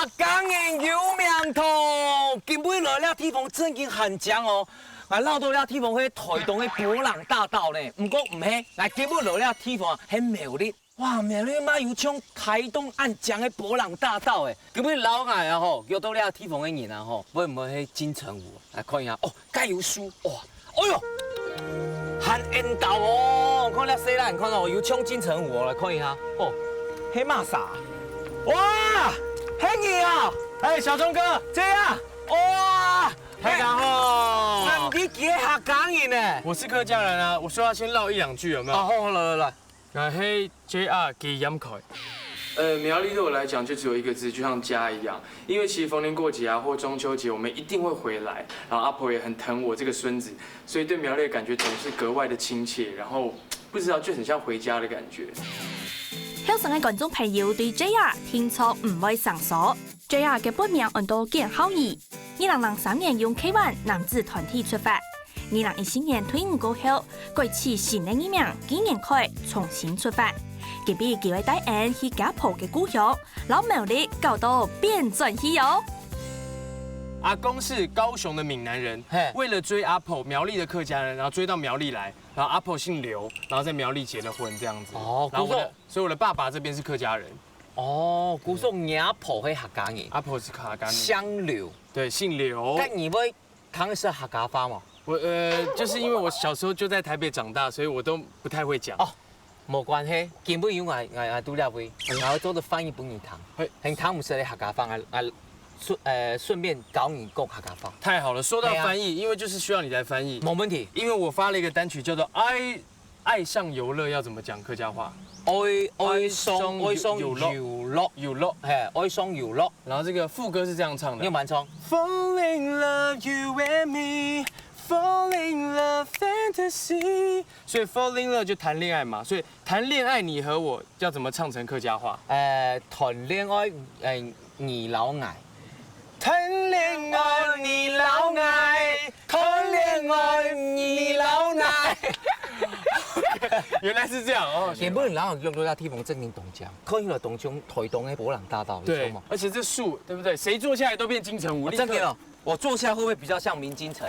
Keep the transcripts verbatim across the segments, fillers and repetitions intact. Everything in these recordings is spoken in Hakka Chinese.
客家人有名堂，今晡日來這地方正經還靚哦！𠊎恅著這地方係臺東个波浪大道呢，毋過毋係，𠊎今晡日來這地方啊係苗栗。哇，苗栗嘛有像臺東恁靚个波浪大道誒！今晡日摎𠊎啊吼，約到這地方个人啊吼，會毋會係金城武？來看一下哦，該有樹哇！哎喲，還緣投哦！看這細人，看哦，有像金城武哦！來看一下哦，係麼儕？哇，係你啊！哎，小鍾哥，這樣，哇！ 大家好。你係客家人呢？我是客家人啊，我說要先嘮一兩句，有沒有？啊，好，好，來，來，來。𠊎係J R佢掩蓋。呃，苗栗對我來講就只有一個字，就像家一樣。因為其實逢年過節啊，或中秋節，我們一定會回來。然後阿婆也很疼我這個孫子，所以對苗栗的感覺總是格外的親切。然後不知道，就很像回家的感覺。後生个觀眾朋友對J R定著毋會生疏。J R个本名安到簡孝儀，二零零三年用K ONE男子團體出發，二零一四年退伍過後，改取新个藝名紀元凱重新出發。今晡日佢會帶𫣆去家婆个故鄉，摎苗栗搞到變轉去哦！阿公是高雄的閩南人，嘿。為了追阿婆，苗栗的客家人，然後追到苗栗來，然後阿婆姓劉，然後在苗栗結了婚這樣子。哦，然後我的，故所，所以我的爸爸這邊是客家人。哦，故所若婆係客家人，阿婆是客家人。姓劉。對，姓劉。該你會聽得識客家話無？我，呃，就是因為我小時候就在台北長大，所以我都不太會講。哦，無關係，今晡日有𠊎，𠊎，𠊎在這位，𠊎會做得翻譯分你聽。嘿。你聽毋識个客家話，𠊎，𠊎順，呃，順便教你講客家話。太好了，說到翻譯，對啊。因為就是需要你來翻譯。沒問題。因為我發了一個單曲叫做《愛，愛上遊樂》，要怎麼講客家話？愛，愛上，愛上遊樂。遊樂。遊樂。嘿，愛上遊樂。然後這個副歌是這樣唱的。你有慢唱。Fall in love, you and me, fall in love, fantasy。所以fall in love就談戀愛嘛，所以談戀愛你和我要怎麼唱成客家話？呃，談戀愛，呃，你摎𠊎。談戀愛你摎𠊎，談戀愛你摎𠊎。原來是這樣哦。原本人有用到地方正經東家，可以了東中台東的博朗大道，對，有錯嗎？而且這樹，對不對？誰坐下來都變金城武，啊，真的哦。立刻 我坐下會不會比較像明金城？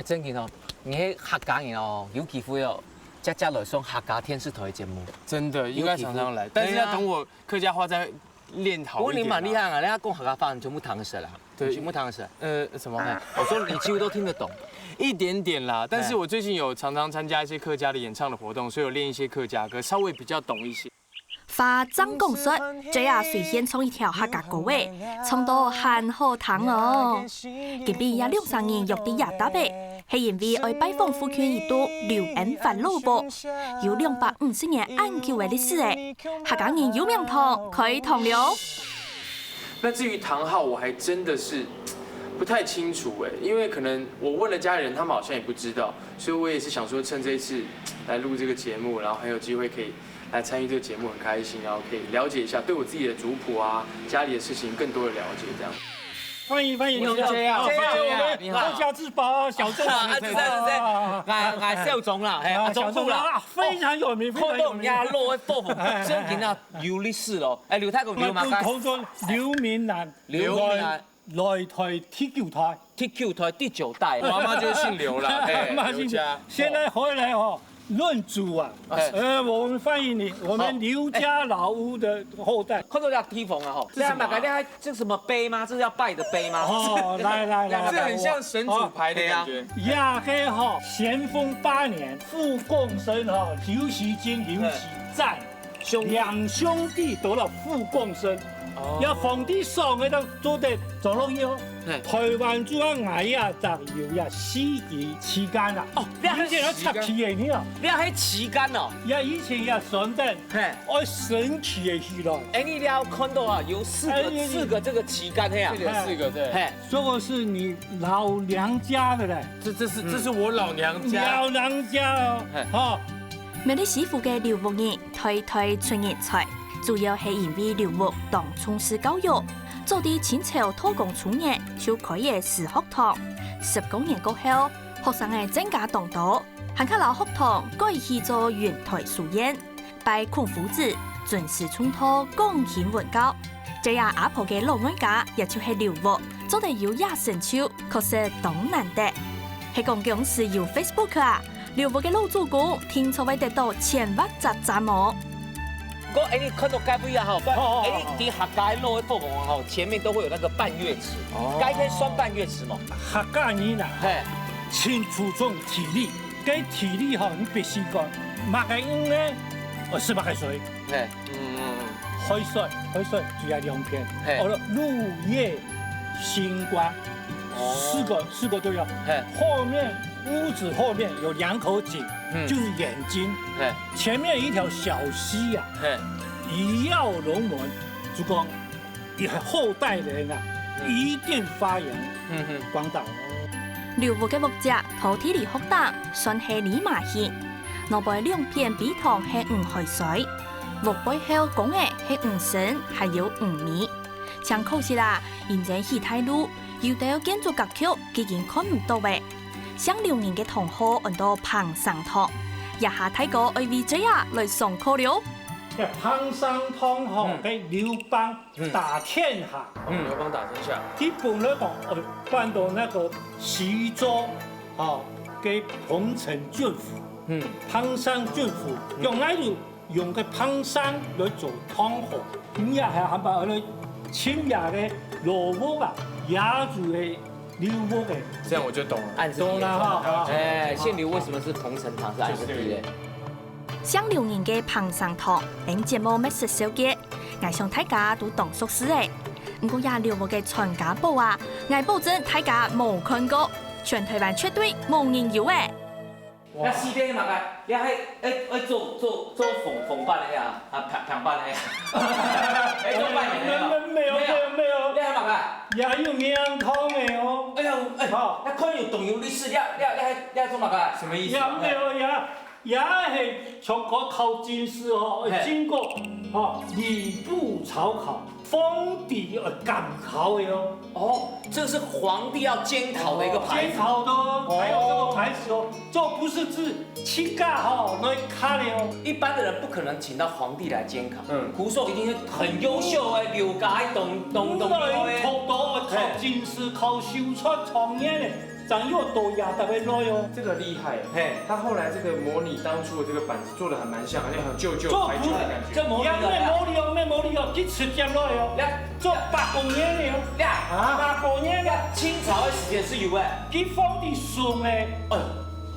真的哦，你係客家人哦，有機會哦，接接來上客家電視台的節目。真的，應該常常來，有機會。但是要等我客家話再練好一點啊。對啊。不過你蠻厲害啊，人家講客家話，你全部聽得識啦，對。你全部聽得識。呃，什麼？哎，我說你幾乎都聽得懂。一點點啦，但是我最近有常常參加一些客家的演唱的活動，所以有練一些客家歌，稍微比較懂一些。 話正講煞，J R隨先唱一條客家歌仔，唱到還好聽哦。今晡日這兩儕人約在這搭仔，係因為愛拜訪附近一堵流行番老屋，有兩百五十年恁久个歷史誒，客家人有名堂，開堂了。那至於堂號，我還真的是不太清楚誒，因為可能我問了家人，他們好像也不知道，所以我也是想說趁這一次來錄這個節目，然後很有機會可以 來參與這個節目很開心，然後可以了解一下，對我自己的族譜啊、家裡的事情更多的了解，這樣。歡迎，歡迎，我是J R，我是J R，你好。客家之寶啊，小鍾啊。啊，是，是，是。啊。哎，哎，小鍾啦，嘿，啊，鍾部啦。小鍾啊，非常有名，非常有名。看到人家落个報紙，哎，哎，哎。真正有歷史咯。哎，劉大哥，劉馬開。我們共同說劉明南。劉明南。 來台第九代。第九代，第九代。我阿嬤就是姓劉啦，嘿，阿嬤姓劉家。現在回來哦，論祖啊，哎。呃，我們歡迎你，我們劉家老屋的後代。好。哎。看到這地方啊，吼，是什麼啊？這還，這什麼碑嗎？這是要拜的碑嗎？哦，來，來，來，這很像神主牌的感覺。哦。也可以哈，咸豐八年，傅共生哈，劉錫京、劉錫祺。哎。 兄弟。兩兄弟得了傅共生，哦。也皇帝上个都做得做落去哦。嘿。台灣主要𠊎也只有也四支旗杆啊。哦，這係以前要插旗个呢哦。這係旗杆哦。也以前也算得，嘿。愛升旗个起來。哎，你了看到啊，有四個，哎，有，有。四個這個旗杆，嘿啊。這裡有四個，對。嘿。這個是你老娘家的嘞。這，這是，這是我老娘家。老娘家哦，嘿。哈。 苗栗西湖个劉屋人代代出人才，主要係因為劉屋當重視教育，早在清朝道光初年就開个私學堂，十過年過後，學生仔增加當多，還較摎學堂改起做雲台書院，拜孔夫子，尊師重道，講經聞教。這下阿婆个老人家，也就係劉屋，做得有這成就，確實當難得。係講該時有Facebook啊，劉屋个老祖公定著會得到千萬隻讚哦。毋過，哎，你看到該位啊，吼，好，好，好。哎，你在客家个老个福王吼，前面都會有那個半月池，哦。該可以算半月池嗎？客家人啊，嘿。盡注重地理，該地理吼，你必須講，麼个魚呢，呃，係麼个水。嘿，嗯，嗯，嗯。海水，海水主要兩片，嘿。哦，綠葉、星光，哦。四個，四個都要。嘿。後面，屋子後面有兩口井，嗯。就是眼睛。嘿。前面一條小溪啊，嘿。魚躍龍門，就講 以後代人啊，嗯。一定發揚光大。嗯哼。劉屋个屋脊，在地理學頂算係鱺鰻形，外背兩片陂塘係魚海水，屋背後公仔係魚身，還有魚尾。淨可惜啦，因為起大路，有兜建築格局已經看毋到咧。姓劉人个堂號安到彭生堂，這下大哥愛為這下來上課了。這彭生堂吼，嗯。該劉邦 嗯。打天下。嗯。劉邦打天下。佢本來講，呃，搬到那個徐州，哦，該彭城郡府，嗯。彭城郡府，嗯。用來用，用該彭城來做堂號。你也還，還把那秦雅的老屋啊，雅族的劉屋的。這樣我就懂了。暗示你懂了哈，了解。哎，姓劉為什麼是彭城堂，是暗示你嘞？就是這個。 姓劉人个彭生堂，本節目乜識紹介，𠊎想大家都當熟識欸。毋過這劉屋个傳家寶啊，𠊎保證大家無看過，全臺灣絕對無人有欸。該四邊麼个？這係，欸，欸，做，做，做紅，紅板个呀，啊，平，平板个呀。欸，做半圓个呀。沒有，沒有，沒有，沒有。這係麼个？也有面孔个哦。哎呀，欸，好。該看有當有歷史，這，這，這，這做麼个？什麼意思啊？也沒有，也 也係像講考進士哦，嘿。經過，哦，禮部考考，皇帝愛監考个哦。哦，這是皇帝要監考的一個牌子。監考的哦，才有這個牌子哦，這不是自己家吼來刻的哦。一般的人不可能請到皇帝來監考，嗯。古時候一定是很優秀欸，劉家欸，懂，懂，懂，懂欸。考到考進士、考秀才、狀元欸， 正有到這搭位來哦。這個厲害，嘿。他後來這個模擬當初的這個板子做得還蠻像，而且很舊舊、這不是，懷舊的感覺。這模擬的呀。也毋係模擬哦，毋係模擬哦，佢直接來哦。呀。做百過年的哦。呀。啊？百過年的。呀，清朝的時間是有欸。佢皇帝送的。哎，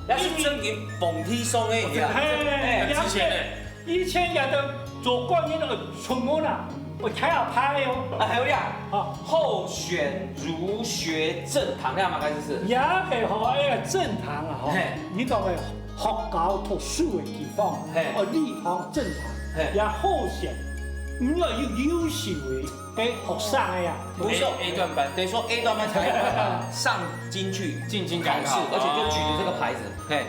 那是真正皇帝送的呀。嘿，很值錢欸。 以前也都做官人愛出門啊，愛徛下牌哦。啊，還有呀，好。候選儒學正堂，那麼開始是？也係吼，哎，正堂啊，吼，嘿。你講个學校讀書个地方，嘿。哦，地方正堂，嘿。也候選，你要有優秀个，哎，學生个呀。不是 A 段班，等於說 A 段班才有辦法上京去進京趕考，考試，而且就舉着這個牌子。嘿。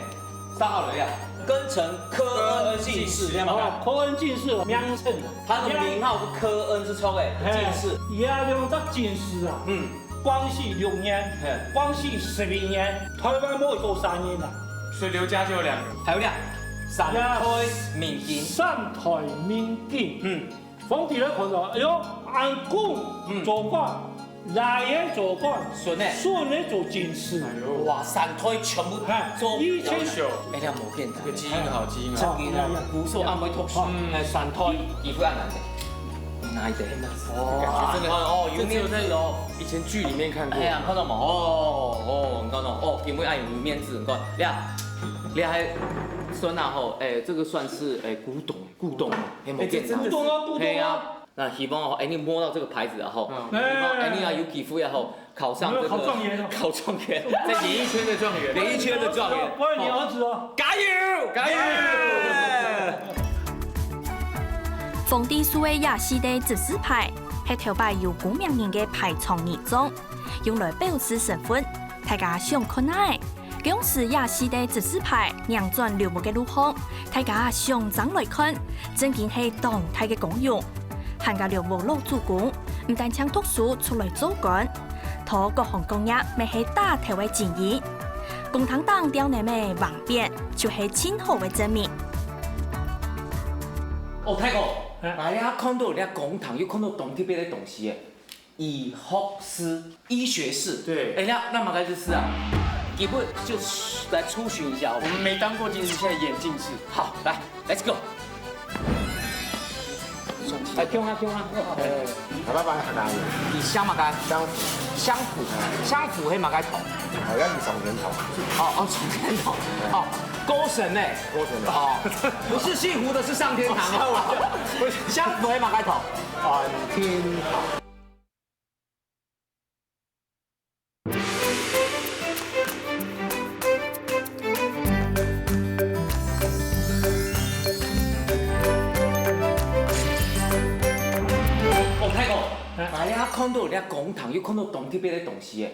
上號了呀，庚辰科恩進士，知道嗎？哦，科恩進士，名稱。他的名號是科恩，是錯的，嘿，進士。也兩隻進士啊，嗯。光緒六年，嘿。光緒十一年，臺灣無多少人啊。所以劉家就有兩個。還有兩，三代名經。三代名經。嗯。 皇帝來看到，哎喲，阿公，嗯。做官，倈仔做官，孫仔。孫仔做進士。哎喲。哇，三代全部，哎，做，以前，優秀。哎，這無簡單。這個基因好，基因好。真个哦，呀，呀。古時候恁會讀書，嗯。哎，三代，衣服恁難的。哪一代？哦，感覺真的，哦，有面子哦。這只有在以前劇裡面看過。哎呀，看到嗎？哦，哦，你看到，哦，因為愛有面子，你看，呀，你還孫啊吼，哎，這個算是，哎，古董。 古董，嘿，無簡單。哎，這真的是古董啊，古董啊。嘿啊，那希望哦，哎，你摸到這個牌子啊吼，嗯。希望哎，你啊有機會啊吼，考上這個，有沒有考狀元啊？考狀元，在演藝圈的狀元，演藝圈的狀元。我有你兒子哦。加油，加油！耶！皇帝賜个這四塊指示牌，係頭擺有功名人个排場儀仗，用來表示身份。大家想看哪个？ 該時這四塊指示牌䀴轉劉屋个路項，大家相爭來看，正經係當大个功用。還過劉屋老祖公，毋單淨讀書出來做官，在各行各業乜係打頭个精英。公廳頂吊等个橫匾，就係盡好个證明。哦，大哥，哎。哎呀，看到人家公堂又看到當特別个東西耶，醫學士、醫學士。對。哎，那那麼該就是啊，基本就是來諮詢一下。我們沒當過近視，現在眼近視。好，來，Let's go。哎，共下，共下。哎，拜拜，拜拜。你姓麼个？姓傅。姓傅，姓傅係麼个頭？好像你上天堂。哦哦，上天堂。哦，高神呢？高神的。哦，不是姓胡的，是上天堂哦。不是，姓傅係麼个頭？安天堂。哦，大哥，哎。哎呀，看到人家公堂又看到當特別个東西耶。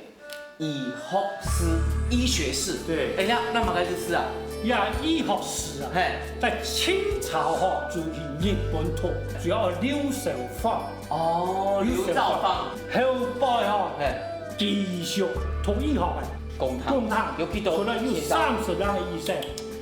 醫學士、醫學士。對。哎，那那麼該就是啊。呀，醫學士啊，嘿。在清朝吼，就去日本讀，主要劉少芳。哦，劉少芳。後擺吼，嘿。繼續讀醫學个。公堂。公堂，有幾多？讀了有三十年个醫生。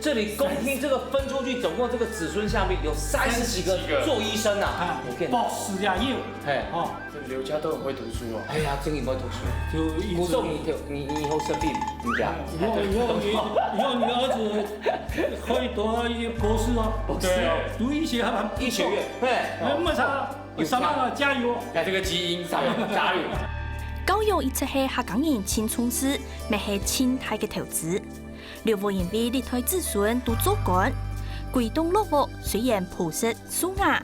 這裡公廳這個分出去，總共這個子孫下面有三十幾個做醫生啊。啊，我騙你。博士也有。嘿。哦。 這劉家都很會讀書哦。哎呀，真會讀書。就一直古董，你你你以後生病，你講。以後以後你以後你兒子可以讀一些博士哦。博士哦。對，讀醫學還不錯。醫學院，嘿。哎，沒差，有差。上班了，加油。哎，這個基因上，加油。教育一直係客家人盡重視，乜係盡大个投資。劉屋因為歷代子孫都做官，歸棟老屋雖然樸實素雅，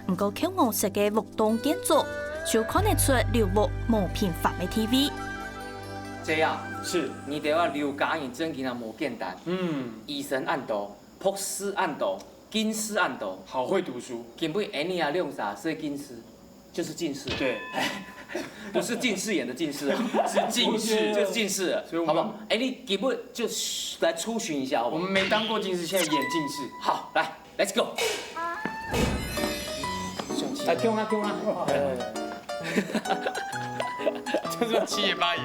毋過舊式个屋棟建築，就看得出劉屋無平凡个地位。這樣，是。你兜啊，劉家人真經啊無簡單。嗯。醫生恁多，博士恁多，進士恁多。好會讀書。根本𠊎俚啊，兩儕係進士，就是進士。對。不是近視眼的近視啊，是進士。就是進士了，所以我們好不好？𠊎俚根本就是來諮詢一下，好不好？我們沒當過近視，現在眼近視。好，來。 Let's go。哎，共下，共下。這是七爺八爺。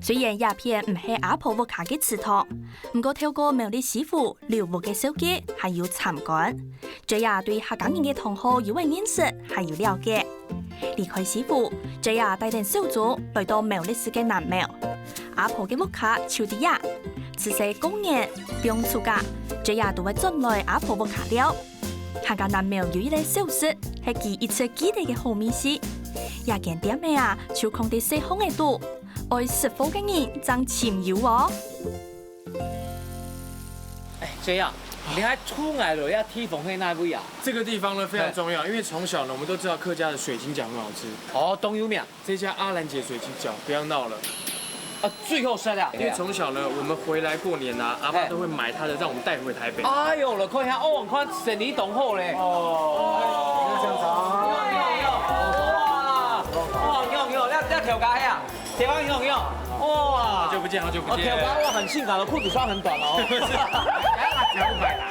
雖然這片毋係阿婆屋下个祠堂，毋過透過苗栗師傅劉屋个紹介，還有參觀，這也對客家人个堂號有个認識，還有了解。 離開師傅，J R帶等小鍾來到苗栗市个南苗。阿婆个屋下就在這，自細過年、放暑假，J R都會轉來阿婆屋下尞。客家南苗有一個小食，係佢一直記得个好味緒。這間店仔啊，就囥在細巷仔肚，愛識貨个人正尋有哦。 哎，J R，你還推𠊎來這地方係哪位啊？這個地方呢，非常重要，因為從小呢，我們都知道客家的水晶餃很好吃。哦，當有名。這家阿蘭姐水晶餃，不要鬧了。啊，最好食啊。因為從小呢，我們回來過年啊，阿媽都會買她的，讓我們帶回台北。哎喲，來看一下，哦，你看生理當好咧。哦，哇，哇，你好，你好，這這頭家係啊？ 地方用用，哇！好久不見，好久不見。哦，頭家，哇，很性感哦，褲子穿很短哦。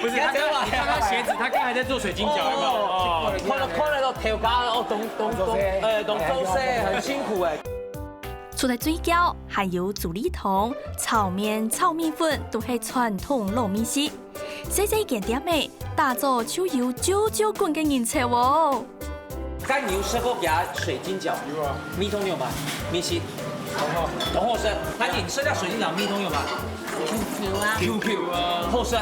不是，他剛，你看他鞋子，他剛才在做水晶餃，有沒有？哦，看到看得到頭家哦，懂懂懂，呃，懂做事，很辛苦哎。除了水餃，還有豬梨湯、炒麵、炒米粉，都係傳統老味緒。 細細間店仔，打早就有啾啾滾个人潮哦。該你有食過佢水晶餃？有啊。味道有無？味緒。當好。當好食。該你食了水晶餃味道有無？Q Q啊。Q Q啊。好食。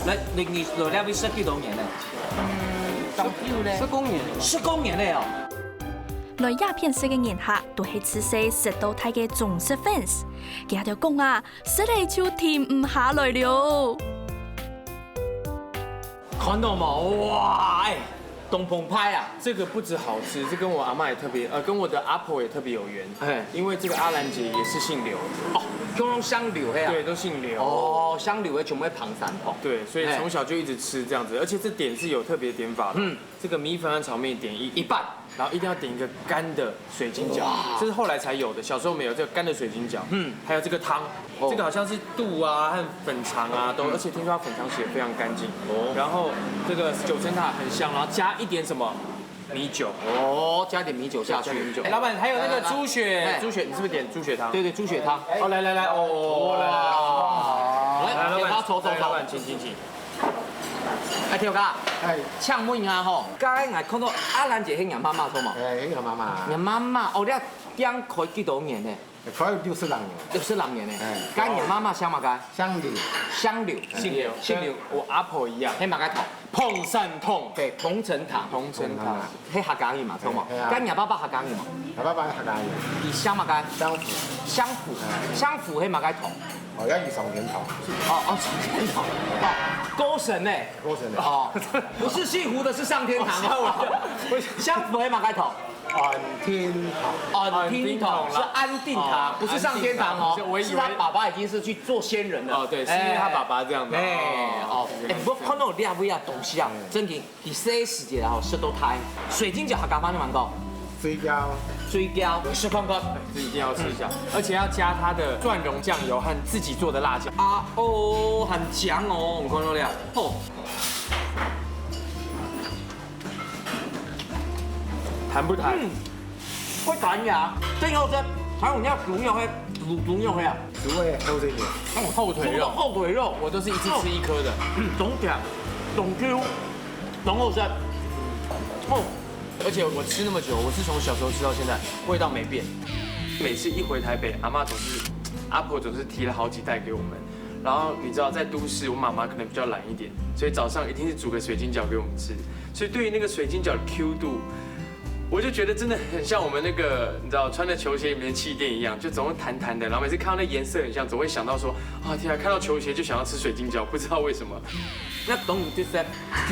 來，你你來這位食幾多年了？嗯，十九咧。十公年了。十公年了哦。來這片食个人客，都係自細食到大个忠實fans，佢兜講啊， 食了就停毋下來了。看到無？哇，哎，當澎湃啊！這個不止好吃，這跟我阿嬤也特別，呃，跟我的阿婆也特別有緣。嘿。因為這個阿蘭姐也是姓劉。哦，共樣姓劉係啊？對，都姓劉。哦，姓劉个全部係彭山婆。對，所以從小就一直吃這樣子，而且這點是有特別點法的。嗯。 這個米粉和炒麵點一一半，然後一定要點一個乾的水晶餃，這是後來才有的，小時候沒有這個乾的水晶餃。嗯，還有這個湯，哦，這個好像是肚啊和粉腸啊都，而且聽說它粉腸洗得非常乾淨。哦，然後這個九層塔很香，然後加一點什麼米酒。哦，加點米酒下去。加點米酒。哎，老闆，還有那個豬血，哎，豬血，你是不是點豬血湯？對對，豬血湯。哦，來來來，哦，來來來，哇，來，老闆，來，老闆，請請請。哎，頭家，哎，請問一下吼，剛才𠊎看到阿蘭姐係若媽媽著無？哎，係我媽媽。若媽媽，哦，你店開幾多年呢？開六十零年。六十零年呢。哎。該若媽媽姓麼个？姓劉。姓劉。姓劉。姓劉，我阿婆一樣。係麼个堂？彭城堂。對，彭城堂。彭城堂。係客家語嘛，著無？哎，係啊。該若爸爸客家語無？我爸爸客家語。佢姓麼个？姓傅。姓傅。哎。姓傅係麼个堂？哦，也係上天堂。哦，哦，上天堂。哦，高神呢？高神呢？哦，不是姓胡的，是上天堂哦。姓傅係麼个堂？安定堂。安定堂，是安定堂，哦，不是上天堂哦，安定堂。我以為是他爸爸已經是去做仙人了。哦，對，是因為他爸爸這樣的。哎，哦，哎，不過看到這位啊，東西啊，真的，你這時節啊，吼，食到大。水晶餃客家話仰般講？水餃。水餃，我試看看。這一定要吃一下，而且要加它的蒜蓉醬油和自己做的辣椒。啊，哦，很強哦，你看到了，哦。 彈不彈？嗯，會彈牙，真好食。還有你要豬肉嘿，滷豬肉嘿啊，豬肉後腿肉。哦，後腿肉。豬肉後腿肉，我都是一次吃一顆的。嗯，當甜，當Q，當好食。哦，而且我吃那麼久，我是從小時候吃到現在，味道沒變。每次一回台北，阿嬷總是，阿婆總是提了好幾袋給我們。然後你知道，在都市，我媽媽可能比較懶一點，所以早上一定是煮个水晶餃給我們吃。所以對於那個水晶餃的Q度，我就覺得真的很像我們那個，你知道，穿在球鞋裡面的氣墊一樣，就總會彈彈的。然後每次看到那顏色很像，總會想到說，啊，天啊，看到球鞋就想要吃水晶餃，不知道為什麼。那等於就是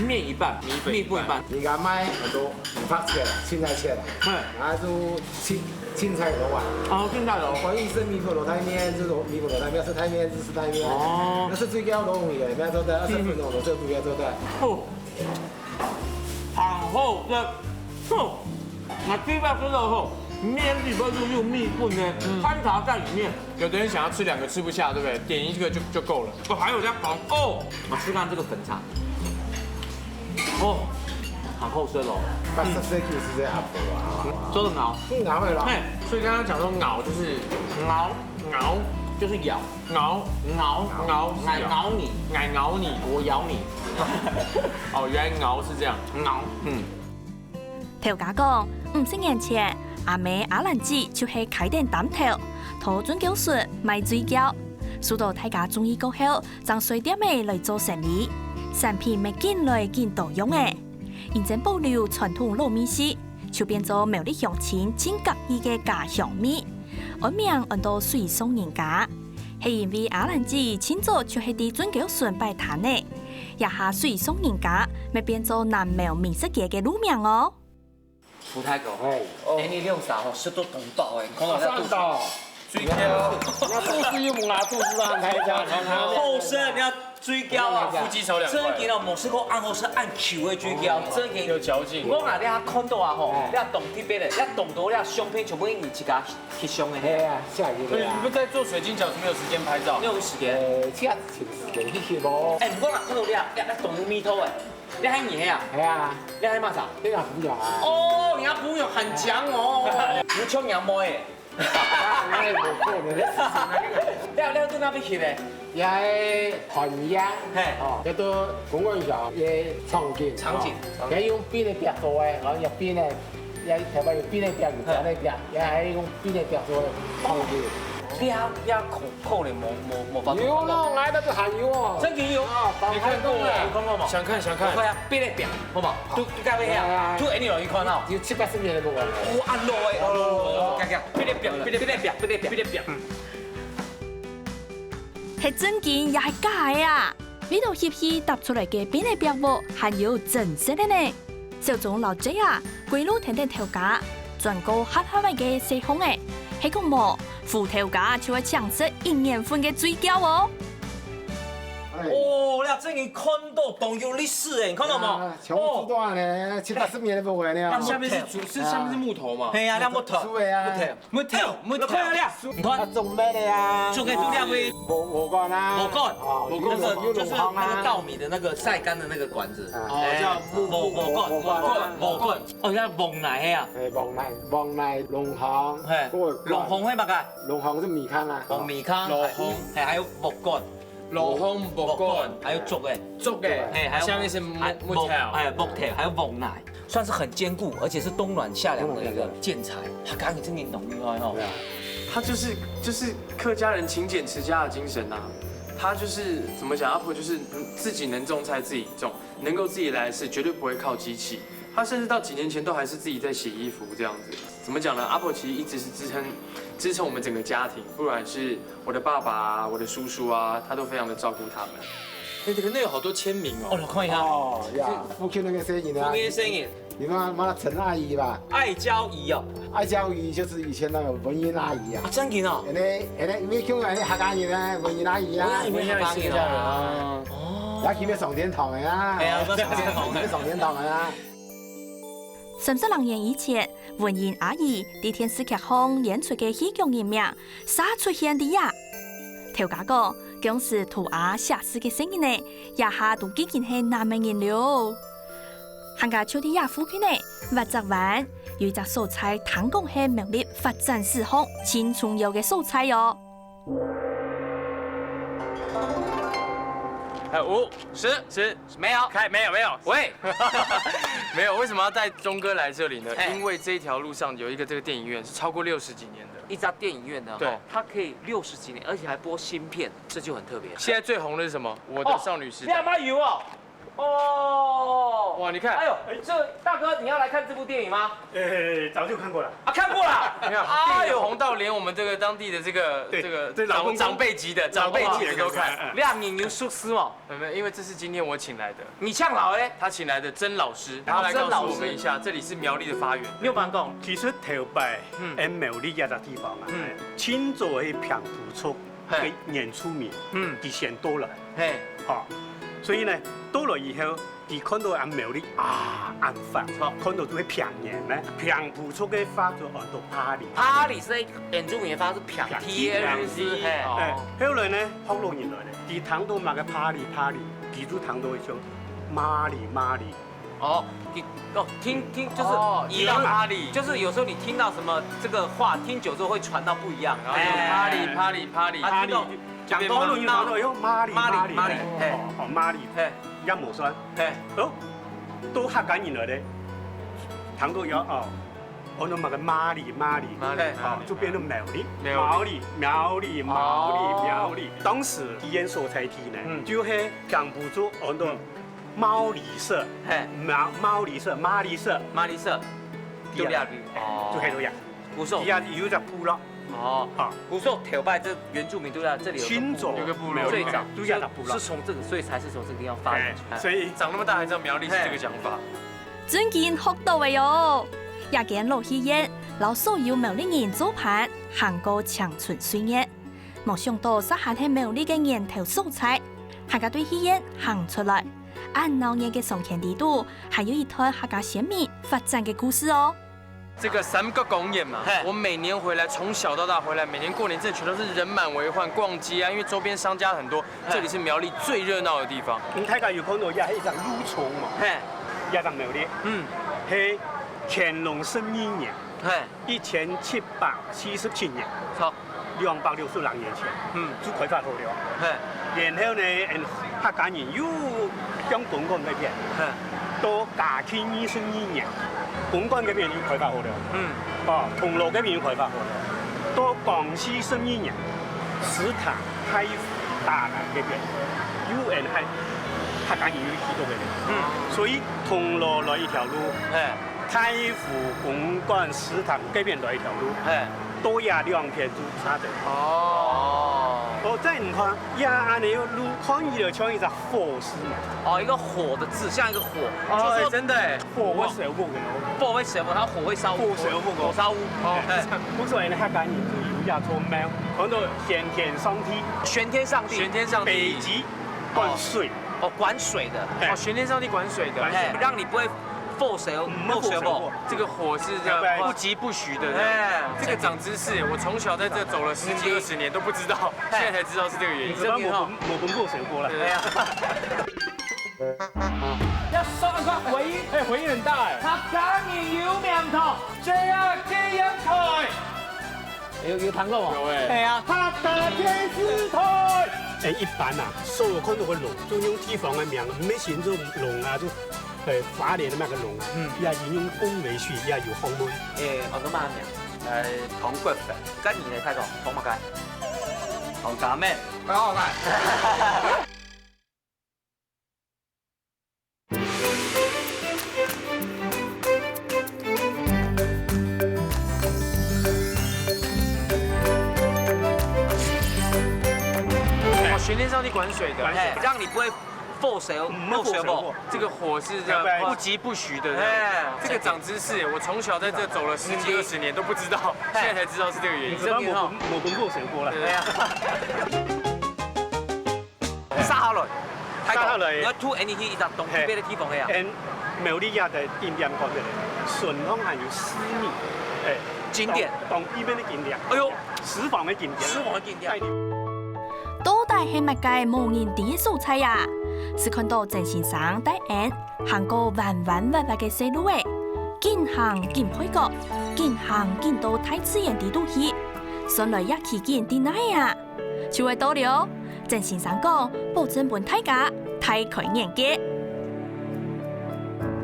麵一半，米粉一半。米粉一半。人家賣很多五百切啦，青菜切啦，嗯。然後就青，青菜肉啊。哦，青菜肉。關於是米粉滷湯麵，就是米粉滷湯麵，是湯麵，是湯麵。哦。那是最高容易的，不要做的，二十分鐘都做不要做的。哦。 好好吃，哼，那地方真的吼，面裡邊就有米粉呢，嗯。穿插在裡面。有的人想要吃兩個吃不下，對不對？點一個就，就夠了。哦，還有這樣好哦。我試看這個粉腸，哦，好好吃哦。八十歲九十歲阿婆啊，做得咬，嗯，咬會了。嘿，所以剛剛講說咬就是咬，咬，就是咬。 咬，咬，咬，咬，是咬。咬你，咬，咬你，我咬你。哦，原來咬是這樣。咬，嗯。頭家講，五十年前，阿姆阿蘭姊就係開店擔頭，在準高順賣水餃，受到大家中意過後，正開店仔來做生理，產品乜緊來緊多樣仔，因爭保留傳統老味緒，就變做苗栗鄉親盡合意个家鄉味。 安名安到水上人家，係因為阿蘭姊盡早就係在準高順擺攤仔，這下水上人家乜變做南苗美食街个路名哦。吳大哥，哎，哎，你兩儕吼食到當飽哎，看到這肚屎，上到，水餃，這肚屎又無牙肚屎啦，還在講，好食，你看 水餃啊，腹肌炒兩塊。正經哦，無食過恁好食恁Q个水餃，正經。有嚼勁。我啊，你看到啊吼，哎。你看當特別个，你看當多你看相片全部你自家翕相个。哎呀，下雨了呀。對，你們在做水晶餃是沒有時間拍照？沒有時間。呃，這樣子有時間去翕哦。哎，毋過啊，看到你啊，你啊，當有味道哎，你還你啊？哎呀，你還麼儕？你看朋友啊。哦，你看朋友很強哦，你像娘妹哎。 哎，無可能，你試試看。你，你對哪位翕个？也係寒夜，嘿。哦，這都公館橋个場景，場景，哦，場景。也用冰个壁做个，然後用冰个，也台灣用冰个壁，有冰个壁，也係用冰个壁做个場景。你啊，你啊，可，可能無，無，無法度看到。有咯，𠊎那個還有哦。正經有？啊，你看過嗎？有看過嗎？想看，想看。快啊，冰个壁，好不好？都，都該位啊，哎，哎，哎。都恁樣容易看到。有七八十年都無看過。哇，恁老欸，哦，行，行。 別个壁，別个壁，別个壁，別个壁。係正經也係假个啊？為到翕戲搭出來个冰个壁屋還有真實个呢。小鍾摎J啊，歸路跈等頭家，轉過狹狹个細巷仔，係講無，副頭家就會請食一年份个水餃哦。哎。哦，這正經看到當有歷史欸，你看到無？啊，全部知道呢，七八十年都無看了。那下面是竹，是下面是木頭嘛？係啊，那木頭。竹仔啊。木頭。 木頭，木頭。你看啊，你看。啊，種咩个啊？種个都兩位。禾，禾稈啊。禾稈，哦，禾稈，有，有，有那個，就是那個稻米的那個曬乾的那個管子。啊。哦，哎，叫木，木，木，木稈，木稈。木稈，木稈。哦，叫稈泥啊。哎，稈泥，稈泥，礱糠，嘿，礱糠。礱糠係麼个？礱糠係米糠啊。哦，米糠，礱糠。還有，還有禾稈。老香木罐，還有竹个，竹个，嘿，還有好像一些木，啊，木頭。木，哎，木頭，還有木泥，算是很堅固，而且是冬暖夏涼的一個建材。客家人真的當厲害哦。對啊。他就是，就是客家人勤儉持家的精神啊。他就是怎麼講，阿婆就是自己能種菜自己種，能夠自己來的事絕對不會靠機器。他甚至到幾年前都還是自己在洗衣服這樣子。怎麼講呢？阿婆其實一直是支撐，支撐我們整個家庭，不管是我的爸爸啊，我的叔叔啊，他都非常的照顧他們。哎，這個那有好多簽名哦。哦，看一下。哦，呀，福建那個生意呢？福建生意。你們嘛陳阿姨吧？愛嬌姨哦。愛嬌姨就是以前那個文英阿姨啊。啊，真的哦。人家，人家，因為叫人家客家人呢，文英阿姨啊。文英阿姨是客家人啊。哦。也去要上天堂的啊。哎呀，要上天堂的。要上天堂的啊。三十零年以前，文英阿姨在電視劇項演出个戲劇人名，嗄出現在這。頭家講，當時塗鴉寫字个細人仔，這下都已經係男仔人了。還過就在這附近呢，斡仔灣有一隻所在，聽講係苗栗發展史項盡重要个所在哦。哎，五、十、十，沒有，開，沒有，沒有，喂，沒有，為什麼要帶鍾哥來這裡呢？哎。因為這條路上有一個這個電影院是超過六十幾年的。一家電影院呢，對。吼，它可以六十幾年，而且還播新片，這就很特別。現在最紅的是什麼？我的少女時代。哦，你阿媽有哦。哦。哇，你看。哎呦，這大哥，你要來看這部電影嗎？呃，早就看過了。啊，看過了。你看，哎呦。電影紅到連我們這個當地的這個，對，這個這老公公，長，長輩級的，長輩級的都看。老公公也看。兩人有熟識嗎？沒有，沒有，因為這是今天我請來的。你請來的？他請來的曾老師，哦，他來告訴我們一下，曾老師。這裡是苗栗的發源。你有辦法講？其實頭擺，嗯。𫣆苗栗這隻地方啊，嗯。盡早係平埔族个原住民，嘿。嗯。佢先到來。嘿。吼，所以呢，到來以後，佢看到𫣆苗栗啊，恁闊，吼，看到都係平原呢，平埔族个話就安到Pali。Pali係原住民个話係平地个意思，平地，嘿。哦。哎，後來呢，福佬人來呢，佢聽到麼个Pali，Pali，佢就聽到一種Mali，Mali。哦，你，哦，聽，聽，就是哦，移到Pali。就是有時候你聽到什麼這個話，聽久之後會傳到不一樣。然後就哎。Pali，Pali，Pali。啊，聽到講到福佬人，這邊喏，喏，喏，Mali，Mali，Mali，嘿。哦，哦，Mali，嘿。也無算。嘿。哦，到客家人來咧，聽到有，哦，哦，安到麼个Mali，Mali，Mali，嘿。哦，就變成苗栗，苗栗。苗栗，苗栗，苗栗，哦。苗栗。當時佢个所在地呢，嗯。就係平埔族安到嗯。 毛利社，嘿。毛，毛利社，毛利社。毛利社，對啊。就這裡。哦。就係這樣。古時候。底下有一隻部落。哦。好。古時候頭擺這原住民都在這裡有個部落。盡早。有個部落。最早。就這隻部落。是從這個，所以才是從這個地方發展出來。哎，所以長那麼大還知道苗栗是這個講法。嘿。真經學到个喲！這間老戲院，摎所有苗栗人做伴，行過青春歲月。 無想到，這還係苗栗个源頭所在，還過對戲院行出來，恁鬧熱个商圈裡肚，還有一段客家先民發展个故事哦。這個三角公園嘛，嘿。我每年回來，從小到大回來，每年過年真的全都是人滿為患，逛街啊，因為周邊商家很多，嘿。這裡是苗栗最熱鬧的地方。嗯，大家有看到這係一隻路衝嘛？嘿。這隻苗栗，嗯。係乾隆十二年，嘿。一千七百四十七年。好。 兩百六十零年前，嗯。就開發好了。嘿。然後呢，嗯，客家人又向公館該片，嘿。到嘉慶二十二年，公館該片又開發好了。嗯。哦，銅鑼該片又開發好了。到光緒十二年，獅潭、大湖、大林該片，又嗯，還客家人又去到該片。嗯。所以銅鑼來一條路，嘿。 大湖、公館、獅潭該片來一條路，嘿。到這兩片就差得。哦。哦，再你看，這恁樣个路看起來像一隻火字嘛。哦，一個火的字，像一個火，哦，就是說哎，真的哎。火會燒屋个哦。火會燒屋，它火會燒屋。火燒屋哦。火燒屋，哦，哎。嘿。不是，因為客家人就有這種廟，講到玄天上帝。玄天上帝。玄天上帝。北極管水。哦。 哦，管水的。對。哦，玄天上帝管水的。管水。哎，讓你不會火燒，嗯，火燒。火燒。這個火是這樣，哎，不疾不徐的。哎。這個長知識，我從小在這走了十幾二十年都不知道，哎。現在才知道是這個原因。你知道我們，我們火燒過了。對。哎呀。要說個回音，哎，回音很大哎。他趕緊有名堂，這樣這樣開。有，有聽過嗎？有哎。哎呀。客家電視台。誒，一般啊，所有看到个龍，就用地方个名，毋係新竹龍啊，就，誒，花蓮个那個龍啊，嗯。也係用公維水，也有學問。誒，安到麼个名？誒，唐國粉。該你呢，大哥？唐麼个？唐家妹。很好看。 哦，玄天上帝管水的，管水。让你不会覆水，嗯，没有覆水过。这个火是这样不急不徐的，哎，这个长知识，我从小在这走了十几二十年都不知道，哎。现在才知道是这个原因。你知道我们，我们覆水过了。对啊。 續下來，大哥，續下來。你愛渡𠊎去一隻當特別个地方个啊。嘿。𠊎等苗栗个景點講个，順風還有四米，誒，景點。當，當一般个景點。哎喲，私房个景點。私房个景點。到底係麼个無人知个所在啊？係看到曾先生帶𠊎等行過彎彎斡斡个細路仔，緊行緊背角，緊行緊到大自然底肚去，算來這奇景在哪啊？ 就會到了。曾先生講，保證分大家大開眼界。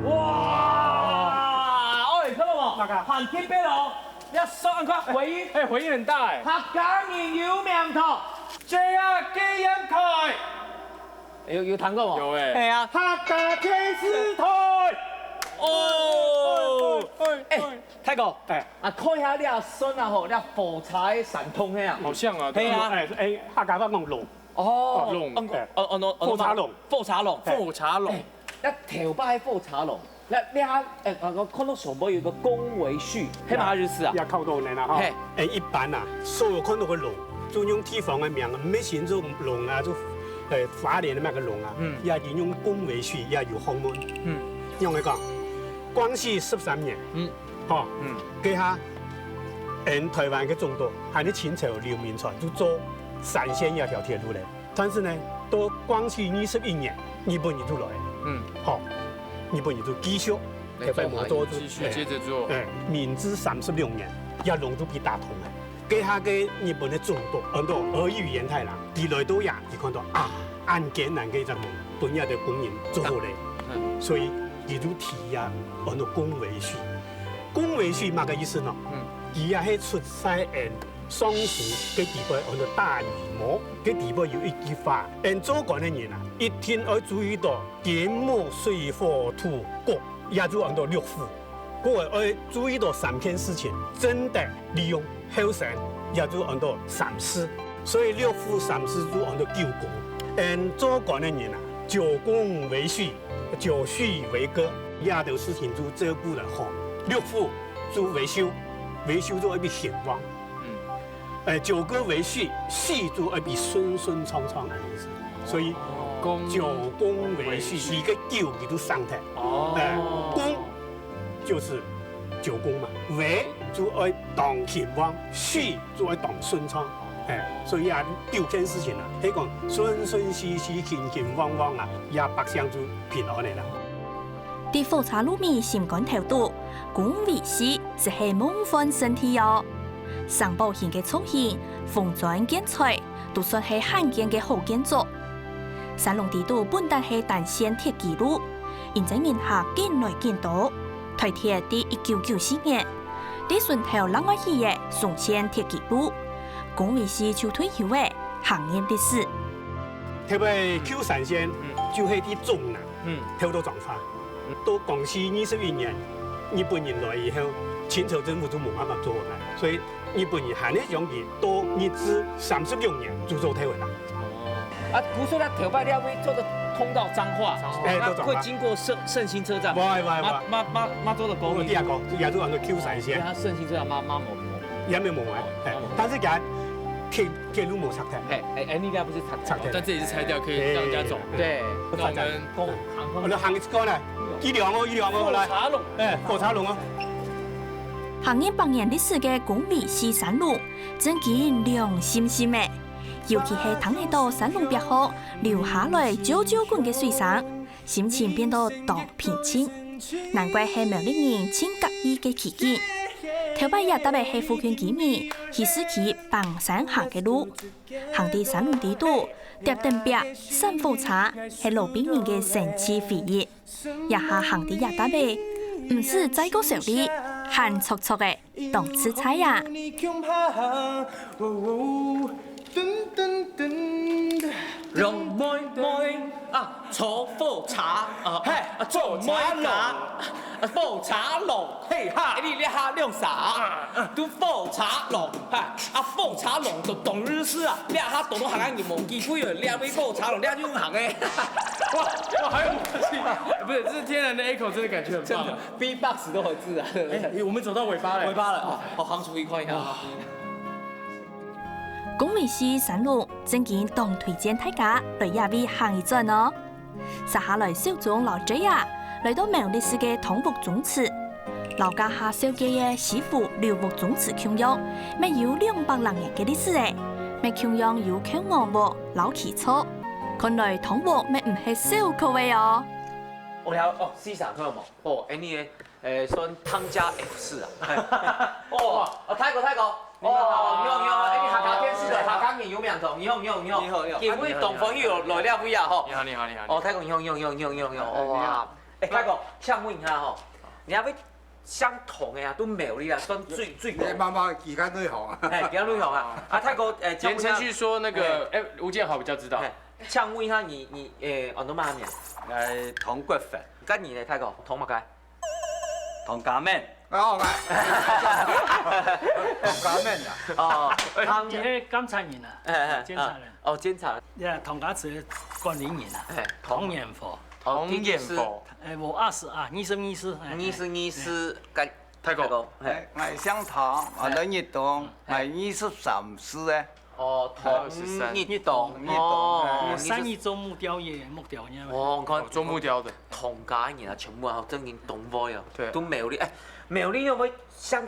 哇！哎，看到無？哪個？很特別哦！你要說，你看回音，哎，回音很大哎。客家人有名堂，這個紀念台。有，有聽過無？有哎。哎呀，客家電視台。哦，哎，大哥，哎，啊，看一下這山啊吼，這火車个山洞係啊。好像啊，對啊。係啊。哎，哎，客家話講龍。 哦，龍，哦，哦，哦，哦，火車龍。火車龍。火車龍。哎，該頭擺火車龍，該，該，哎，看到上背有一個公維序，係麼个意思啊？也靠到你啦，哈。嘿。哎，一般啊，所有看到个龍，就用地方个名，毋係新竹龍啊，就，哎，花蓮个那個龍啊，嗯。也係用公維序，也有學問。嗯。用來講，光緒十三年，嗯。 吼，嗯。該下，𠊎等臺灣个總督，還係清朝劉銘傳，就做山線這條鐵路咧。但是呢，到光緒二十一年，日本人就來，嗯。吼，日本人就繼續，來做，繼續接著做。哎，明治三十六年，這龍就被打通了。該下个日本个總督，安到兒玉源太郎，佢來到這，佢看到啊，恁艱難个一隻路，分這兜工人做好咧。嗯。所以佢就提啊，安到公維序。 公維序麼个意思呢？嗯。佢也係出在𠊎等上書个底背，安到大乙模个底背有一句話，𠊎等做官个人啊，一定愛注意到金木水火土國，也就安到六府。各位愛注意到三件事情，正得利用後生，也就安到三世。所以六府三世就安到九公。𠊎等做官个人啊，九公維序， 九序為歌，這兜事情就照顧來好。六府就維修，維修就愛分興旺。嗯。哎，九歌為序，序就愛分順順暢暢恁樣子。所以，哦。九公為序，序。你个九你都省忒。哦。哎，公就是九公嘛，為就愛當興旺，序 做一當順暢。哎，所以啊，九件事情啊，係講順順序序、興興旺旺啊，這百姓就平安个啦。在火車路尾心肝頭肚，公維序就係夢幻聖地哦。城堡型个造型、紅磚建材，都算係罕見个好建築。山龍底肚本旦係單線鐵枝路，因在人客緊來緊多， 臺鐵在一九九四年，在脣頭另外起个松線鐵枝路，公維序就退休了，行人歷史。特別舊山線，嗯。就係在中南，嗯。頭到彰化。嗯。到光緒二十一年，日本人來以後，清朝政府就無辦法做了，所以 日本人還係將佢到日治三十六年就做退位啦。哦。啊，故所佢頭擺這位做得通到彰化，哎，到彰化。那會經過勝，勝興車站。喂，喂，喂。嘛，嘛，嘛，嘛做得過去。我第二個，也就安到舊山線。對啊，勝興車站嘛，嘛無，無。也無無哎，哦，哎，嘛無。但是佢鐵，鐵路無拆忒。嘿，哎，哎，你該毋係拆忒，但這裡是拆掉，可以讓人家走。哎，對。發展。讓我們公，航空。我們行一個來，一兩哦，一兩哦，來。火車龍。哎，火車龍哦。 行人百年歷史个公維序山路，正經涼心心个。尤其係聽得到山路壁項流下來啾啾滾个水聲，心情變到當平靜。難怪係苗栗人盡合意个奇景。頭擺這搭仔係附近居民去市區挷山行个路，行在山路底肚，貼等壁、散火車，係老兵人个神奇回憶。這下行在這搭仔，毋使再過愁慮，閒著著仔，當自在啊！龍妹妹啊，坐火車啊，嘿，啊，坐火車龍。啊，火車龍，嘿哈，你這下兩儕啊，都火車龍，哈，啊，火車龍都懂日式啊，這下懂到客家人無機會了，這位火車龍，這樣行誒。哇，哇，還有默契，不是，這是天然的 echo，真的感覺很棒。真的，B-box都很自然，對不對？哎，我們走到尾巴了。尾巴了，哦，好，行出一塊一下。哇。 公維四山路，正經當推薦大家來這位行一轉哦。接下來小鍾摎Jaya來到苗栗市个東屋宗祠，摎這下紹介个西湖柳屋宗祠共樣，乜有兩百零年个歷史誒，乜共樣有坵鵝屋摎基座，看來東屋乜毋係小可个哦。哦，了，哦，四儕看有無？哦，恁呢个 誒，算湯加F四啊。嘿。哦，啊，大哥，大哥。你們好。哦，你好，你好，哎，你客家電視台，客家人有名堂，你好，你好，你好。你好，你好。今晡日當歡喜來這位啊，吼。你好，你好，你好。哦，大哥，你好，你好，你好，你好，你好，你好。哇，哎，大哥，請問一下吼，你那位姓湯个啊，都苗栗啊，算最，最高。你慢慢，其他內行啊。哎，其他內行啊。啊，大哥，哎，請問一下。言承旭說那個，哎，哎，吳建豪比較知道。哎，請問一下你，你，哎，安到麼个名？哎，湯國發。該你呢，大哥，湯麼个？ 湯家明。哦，湯家明啊。哦，哎，湯你係監察人啊？哎，哎，監察人。啊，哦，監察。呀，湯家祠个管理人啊，哎，湯彥福。哦，湯彥福。哎，我二十啊，二十二歲，哎，二十二歲，哎。該，大哥。大哥，哎。哎，𠊎姓湯，啊，哎。人一棟，哎。𠊎二十三歲哎。 哦，二十三。同一棟，同一棟，哦，哎。你是三義做木雕業，木雕業。哦，你看，哦，做木雕的。湯家人啊，全部啊，正經東北哦，對。都苗栗，哎，苗栗有無姓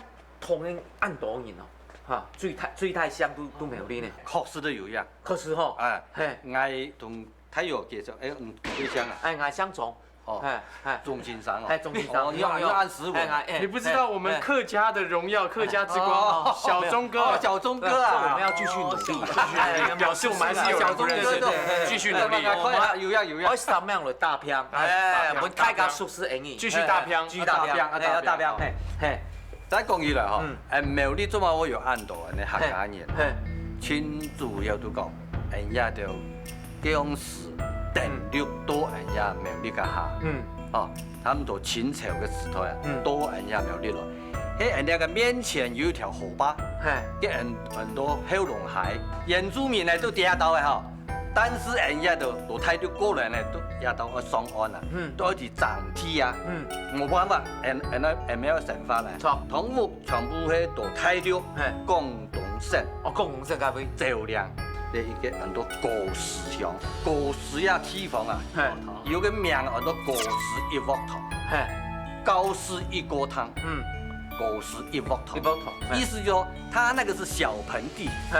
湯个恁多人哦？哈，最大，最大姓都，都苗栗呢。確實都有影。確實吼。哎，嘿。𠊎同大哥介紹，哎，嗯，對象啊。哎，𠊎姓鍾。 哦，哎，哎。鍾先生哦。哎，鍾先生，哦，你好，你好。你好，你好。哎，哎，你不知道我們客家的榮耀，哎，客家之光，哦，小鍾哥。哦，小鍾哥啊。這我們要繼續努力。哦，繼續努力，哎，表示我們還是有人不認識的。小鍾哥，對，對，對。繼續努力。哎，快，快，有影，有影。我上面有大片，哎，哎，大片，我們大家熟悉而已。繼續大片。哎，繼續大片，大片，哎，要大片，大片。嘿，嘿。再講起來哈，嗯。哎，苗栗做麼會有恁多恁呢客家人？嘿，嘿。最主要都講，哎呀，就 該央時登陸到恩這苗栗該下，嗯。哦，差毋多清朝个時代啊，嗯。到恩這苗栗來。該恩這个面前有一條河壩，嘿。該恩，恩到後龍溪，原住民呢都知這兜个吼。但是恩這都，到大陸過來呢，都這兜愛上岸啊，嗯。都愛去爭地啊，嗯。無辦法，恩，恩，恩，恩愛生活呢。著。動物 全部係到大陸，嘿。廣東省。哦，廣東省該位。蕉嶺，這一個安到高士鄉。高士這地方啊，嘿。有個名安到高士一鑊湯。嘿。高士一鍋湯。嗯。高士一鑊湯。一鑊湯，嘿。意思就說，它那個是小盆地。嘿。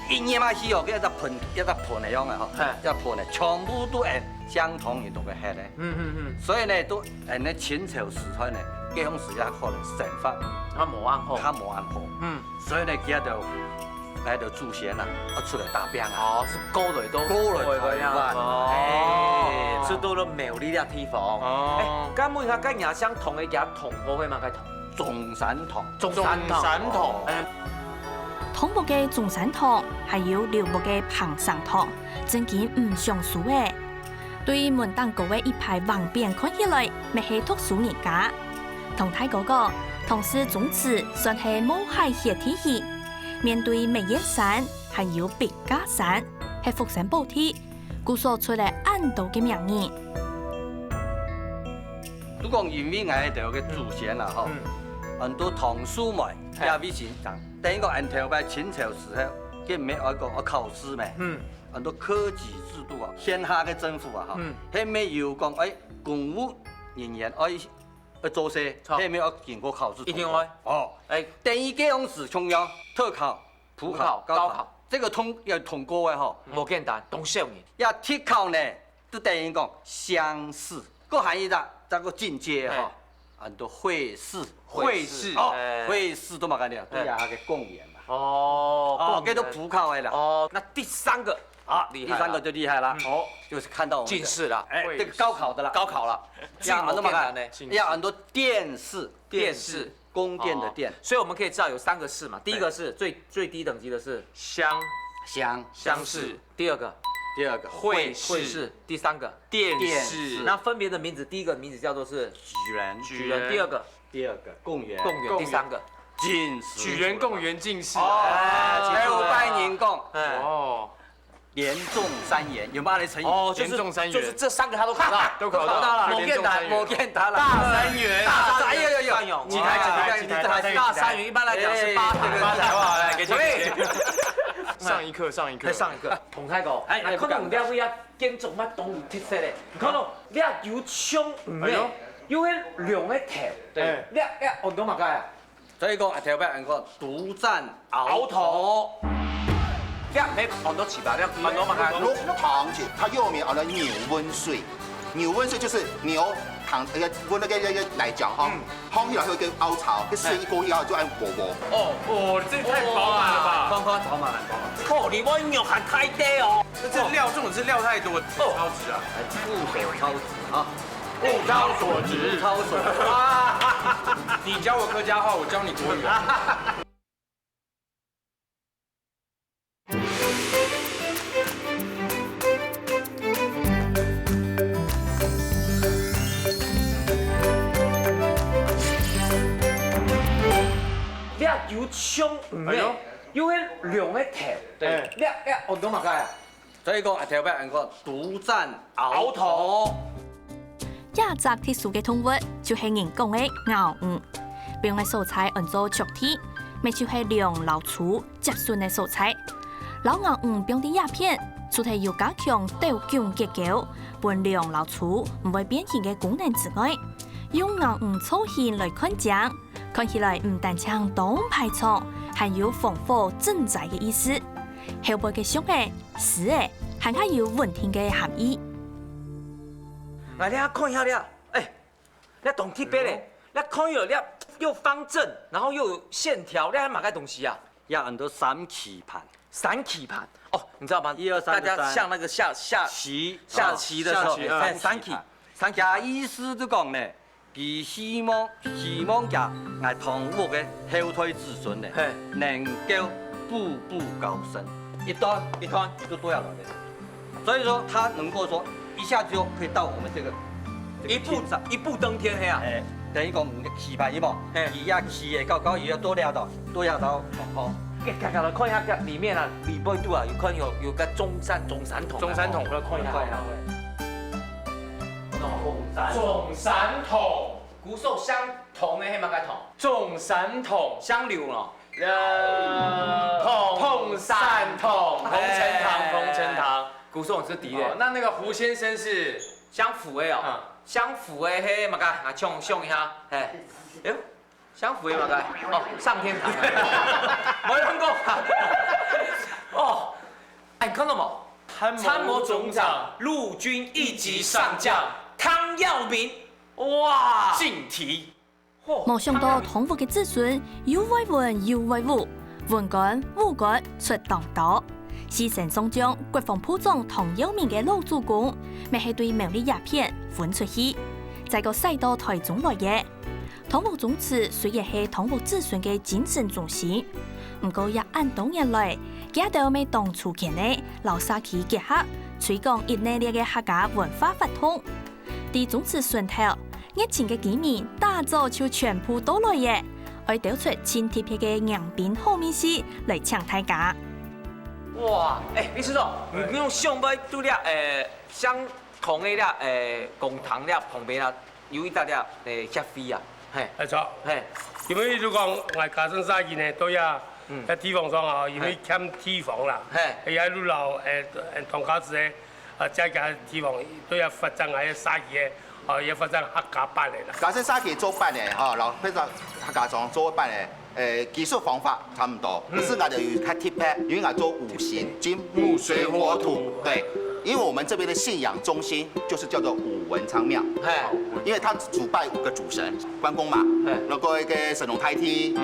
一年嘛去哦，跟一隻盆，一隻盆一樣的吼，嘿。一隻盆的，全部都係姓湯人都會喝的。嗯，嗯，嗯。所以呢，都 恩呢清朝時代呢，該央時也可能生活較無恁好。較無恁好。嗯。所以呢，佢兜，𠊎兜祖先啊，愛出來打拚啊。哦，係過來到過來台灣。哦。哎。出到了苗栗這地方。哦。哎，敢問一下，該若姓湯个，佢湯號係麼个湯？中山湯。中山湯。中山湯。哦。哎。湯屋个中山湯，還有柳屋个彭城湯，真經毋相輸欸。 對門頂高个一排橫匾看起來，乜係讀書人家。同大哥講，湯氏宗祠算係冒海蜞地形，面對梅縣山，還有筆架山，係福生寶地，故所出了恁多个名人。都講因為𠊎兜个祖先啊，吼，嗯。安到湯秀梅，嘿。也未曾生。等於講，恩頭擺清朝時候，佢毋係愛講愛考試咩？嗯。 安到科舉制度啊，現下个政府啊，哈，嗯。係無有講，哎，公務人員愛，愛做事，著。係無愛經過考試通過。一定愛。哦，哎。等於該央時同樣，特考、普考、普考、高考，高考。這個通，要通過个吼。無簡單，當少人。也特考呢，就等於講鄉試，閣還有一隻，再過進階吼。哎。安到會試。會試，哦，哎。會試都嘛簡單，對啊，該个公園嘛。哦，哦，公園。該都補考个啦。哦，那第三个啊，厲害了。第三个就厲害了，嗯。哦，就是看到我们的，近视了。哎，会这个高考的了。高考了。要安到嘛簡单呢？近视。要安到殿试。殿试。宫殿的殿。哦，所以我们可以知道有三个试嘛，第一个是最，最低等级的是乡，乡。乡试。第二个，第二个，会试。会试。第三个，殿试。殿试。那分别的名字，第一个名字叫做是举人。举人。第二个，第二个，公园。公园。公园。第三个，进士。举人、公园、进士。哦，哎，还有拜年讲，哎。哦。连中三元，有没有那成语？哦，就是，连中三元。就是这三个他都考到。都考到。都考到了，无简单，连中三元。无简单了。大三元。大三，哎，有，有，有。三元。期待，期待，哇，期待，期待。大三元一般来讲是发财。哎，对，对，对。发财哇，来，给钱，给钱。上一课，上一课。再上一个。同太哥，哎，哎，那看到你这位啊，建筑物当有特色嘞。你看到，你啊有冲鱼哎，哎呦。有个龙个头，对。哎。你啊，你啊，安到嘛个啊？所以讲，啊，头摆人讲，独占鳌头。鳌头。你啊，哎，安到起吧，你啊，安到嘛个啊？龙腾起，它又名安到牛瘟水。牛瘟水就是牛淌，呃，温那个，那个奶脚哈，嗯。 放起来会跟凹槽，个水一过以后就按薄薄。哦，哦，这太饱满了吧？哇，光光饱满了，饱满。哦，你们肉还太多哦。这，这料，这种是料太多，哦。超值啊。哎，物超所值啊。物超所值。物超所值。啊，你教我客家话，我教你国语啊。 你啊有冲鱼哎，哎呦。有个龙个头，对。哎。你啊，你啊，安到嘛个啊？所以讲，啊，头摆人讲，独占鳌头。 这只特殊个动物就係人講个鰲魚，放个所在安到腳底，乜就係龍摎豬接觸个所在。摎鰲魚放在這片，除忒有加強鬥迥結構，分龍摎豬毋會變形个功能之外，用鰲魚造型來看靚，看起來毋單淨當排場，還有防火鎮宅个意思。後背个箱仔 字仔，還較有穩定个含義。來，你看一下這，哎，這當特別嘞，你看有這又方正，然後又有線條，這係麼个東西啊？這安到三棋盤。三棋盤，哦，你知道嗎？一二三的三。大家像那個下，下，棋，下棋的時候，哦，下棋，哎，三棋，三棋盤。三棋盤。這意思就講呢， 佢希望，希望厥𠊎堂屋个後代子孫呢，嘿。能夠步步高升，一段一段就對啊來的。所以說，他能夠說一下就可以到我們這個，這個一步，天上。一步登天，嘿啊。哎，等於講，你个棋盤，有無？嘿。佢也棋也高高，也要多料到，多料到，哦。給大家來看一下，這裡面啊，裡背肚啊，有看有，有個中山，中山堂啊，中山堂。哦，來看一下。看一下。 中山堂。古時候相同个係麼个堂？中山堂。相留哦。呃，同，同山堂，同城堂，哎。同城堂。古時候是敵人。哦，那那個胡先生是？相輔个哦。嗯。相輔个係麼个？啊，想，想一下，嘿。哎呦， 相輔个嘛，哦，上天堂。無聽過。哦，哎，你看到無？參謀總長，陸軍一級上將湯耀明，哇，進題。嚯，無想到湯屋个子孫又會文又會武，文官武官出當多。四星上將、國防部長湯耀明个老祖公，乜係對苗栗這片分出去，再過徙到臺中來个。 湯屋宗祠雖然係湯屋子孫个精神中心，毋過這恁多年來，佢兜乜當主權个摎社區結合，推廣一系列个客家文化活動。在宗祠脣頭，熱情个居民打早就全部到來了，愛兜出盡特別个迎賓好味緒來請大家。哇，哎，理事長，你用上背拄著，呃，相同个這，呃，公堂這旁邊啊， 有一搭這，誒，協會啊，嘿，沒錯。嘿。因為就講，𠊎家政社區呢，都要，嗯。在地方上啊，因為欠地方啦，嘿。也有老，誒，誒，當家子誒，啊，這個地方都要發展个社區誒，哦，也發展客家版个啦。家政社區做版个，吼，然後變成客家庄做版个，誒，技術方法差不多，嗯。可是𠊎就有較特別，因為𠊎做五行，金木水火土，對。因為我們這邊的信仰中心就是叫做武文昌廟，嘿，因為它主拜五個主神，關公嘛，嘿然後一個神農太帝、嘿，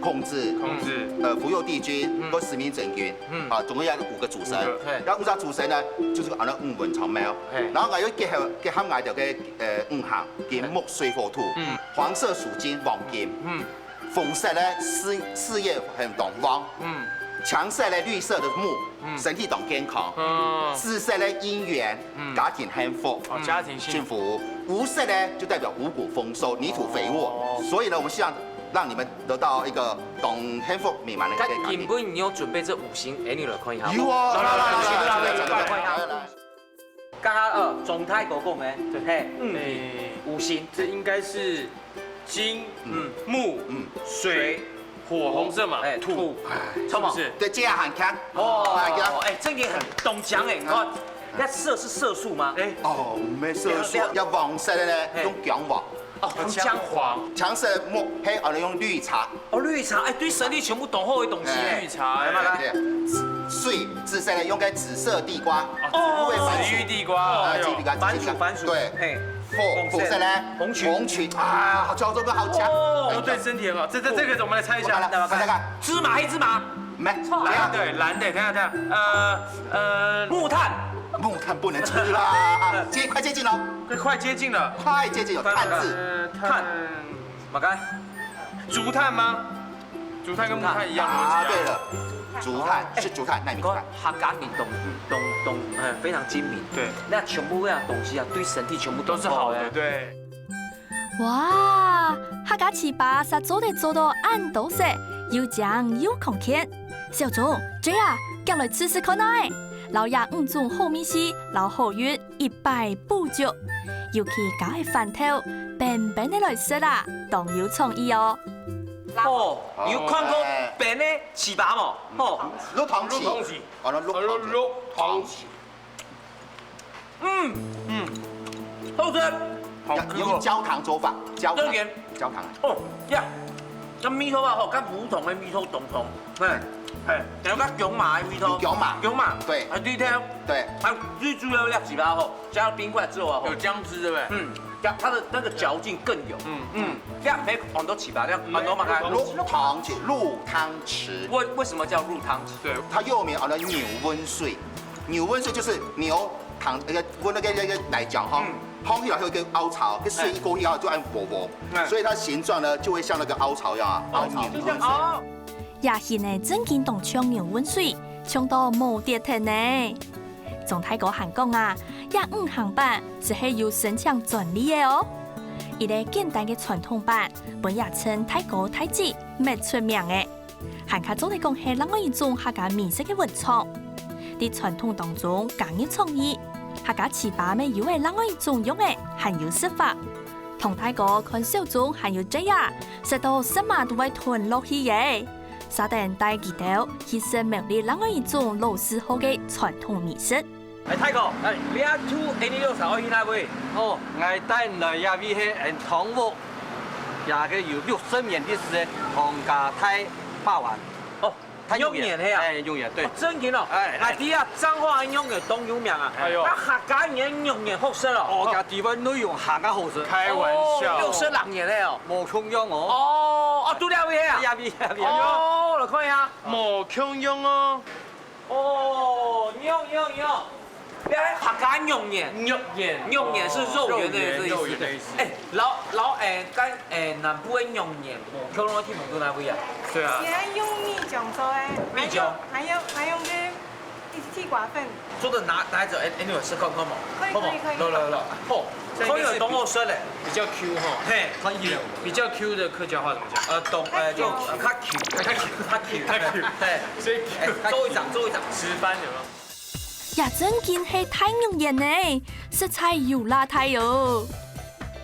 孔子、孔子，呃福佑帝君嗯跟石明真君嗯啊，總共有五個主神五個。嘿然後五個主神呢，就是安到武文昌廟。嘿然後還有結合結合𠊎兜个呃五行金木水火土嗯，黃色屬金黃金，嗯紅色呢事事業很當旺，嗯青色呢綠色的木，嗯身體當健康。哦紫色呢姻緣，嗯家庭幸福，哦，家庭幸福。幸福。烏色呢就代表五穀豐收，泥土肥沃。所以呢，我們希望讓你們得到一個當幸福美滿的一個家庭。該今晡日你有準備這五行，哎，你來看一下。有哦，來來來來來來來來來來來來。剛剛呃，鍾太哥講个，嘿，嗯，哎，五行，這應該是金、嗯木、嗯水、火，紅色嘛，哎，土土，，是什麼不？是？對，這樣很看，哦來看，哎，這個很當講哎，你看，那色是色素嗎？哎，哦，沒色素，要黃色的呢，嘿用薑黃。哦，很薑黃。青色木，黑，哦，用綠茶。哦，綠茶，哎，對身體全部當好的東西哎。綠茶，哎，來來來對，水，紫色的用个紫色地瓜，哦紫色紫玉地瓜，哎呦啊，紫玉地瓜，番薯，紫玉地瓜番薯，對，嘿，火，火色呢，紅麴紅麴啊，好，叫做个好吃。哦哦，對身體很好。這這這個我們來猜一下我看，看，看看，芝麻黑芝麻，沒，錯這樣啊，對，藍的，等一下等一下，呃呃，木炭，木炭不能吃啦，接快接近了，快快接近了。快接近有炭字，呃，炭炭，麼个？竹炭嗎？竹炭跟木炭一樣邏輯答啊。對了，竹炭是竹炭，奈米竹你看炭。客家人當當當，哎，非常精明。對，那全部那東西啊，對身體全部都是好的，哎。對。哇，客家粢粑煞做得做到恁多色，又靚又康健。小鍾，J R，遽來試試看啊！摎這五種好味緒摎好運一擺補足，尤其加个番豆，冰冰个來食啊，當有創意哦。哦，你有看過冰个粢粑無？哦，綠糖粢，綠糖粢哦，那綠哦，綠綠糖粢，嗯，嗯，好食。好要用焦糖做法，焦糖正經，焦糖。哦，呀，這味道啊，吼，跟無糖个味道當同，嘿，嘿，然後跟薑嫲个味道，有薑嫲薑嫲，對還對頭，對，還有最主要个粢粑吼，加了冰塊之後啊，吼有，醬汁對不對？嗯，這樣它的那個嚼勁更有，嗯嗯，這樣可以很多粢粑，這樣很多嘛，看，綠糖粢，綠糖粢，為為什麼叫綠糖粢？對，它又名叫牛溫水，牛溫水就是牛糖那個溫那個那個奶醬哈嗯，放起來會有一個凹槽，這水一過去後就按薄薄，嗯所以它形狀呢就會像那個凹槽一樣啊，凹槽。哦，這形呢正經當像牛溫水，像到無跌忒呢。鍾大哥還講啊，這五行粄就係有申請專利个哦。一個簡單个傳統粄，分這陳大哥大姊乜出名个。還較做得講係另外一種客家美食个文創。在傳統當中加入創意，客家粢粑乜有个另外一種用个還有食法。鍾大哥看小鍾還有J R，食到舌嫲都會吞落去耶。 續等帶佢兜去食苗栗另外一種老字號个傳統美食。哎，大哥，哎，你啊，to any六少去哪位？哦，𠊎帶你來這位係𫣆湯屋，這個有六十年歷史个湯家大霸王。哦，六年係啊？哎，六年，對。哦，正經哦，哎哎，對啊，彰化个肉圓當有名啊，哎呦那客家人个肉圓好食哦。哦，這地方內容還較好食。開玩笑，六十六年了哦。無共樣哦。哦，哦，都這位啊。這位，這位。哦，我來看一下。無共樣哦。哦，肉圓肉圓，這係客家肉圓。肉圓，肉圓是肉圓的意思。肉圓的意思。哎，老老哎，跟哎南部的肉圓，我共樣个地方在哪位啊？對啊你，愛用蜜醬做誒，蜜醬還有還有還有个地瓜粉，做得拿拿走，哎，哎，你有試看看嗎？可以可以可以來來來，好，這應該是可以當好食嘞。比較 Q 哈。嘿，比較 Q 的客家話怎麼講？呃，懂，哎，就呃較 Q，較 Q，較 Q，較 Q，嘿，所以哎，做一張做一張。直翻有沒有？這正經係大肉圓呢，實在有罅大哦！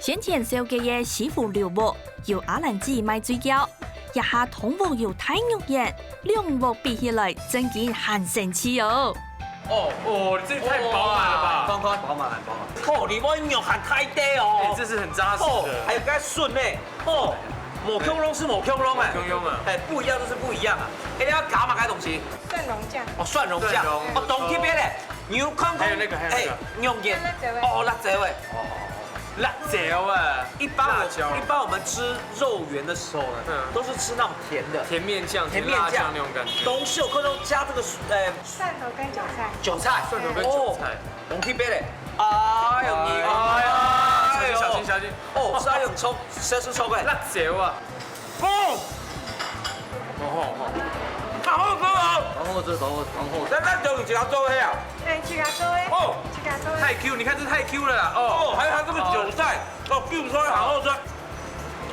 先前紹介个西湖柳屋有阿蘭姐賣水餃，這下湯屋有大肉圓，兩屋比起來正經還神奇哦！哦，哦，這太飽滿了吧？剛剛飽滿了，飽滿。哦，你們肉還太大哎，哦。這是很扎實哦，還的。有該筍呢，哦，無共樣係無共樣欸。無共樣啊。欸，不一樣就是不一樣啊。欸，你愛加麼个東西？蒜蓉醬。哦，蒜蓉醬。蒜蓉哦，當特別咧。你有看過？還有那個還有那個欸，用鹽。辣椒味。哦，辣椒味。辣椒啊，一般辣椒我一般我们吃肉圆的时候呢，嗯都是吃那种甜的，甜面酱、甜面酱甜辣酱那种感觉。东西有可能加这个呃蒜头跟韭菜。韭菜，蒜头跟韭菜哦，当特別咧。哎呦你，哎呀，小心小心小心。哦，是要用抽，这是抽个。辣椒啊，哦，哦吼吼，好好吃哦。然后这，然后，然后咱咱中午一个做伙啊。哎，自家做的。哦自家做的。太 Q，你看这太 Q 了啦，哦，哦，还有它这个韭菜，哦，Q出来好好吃。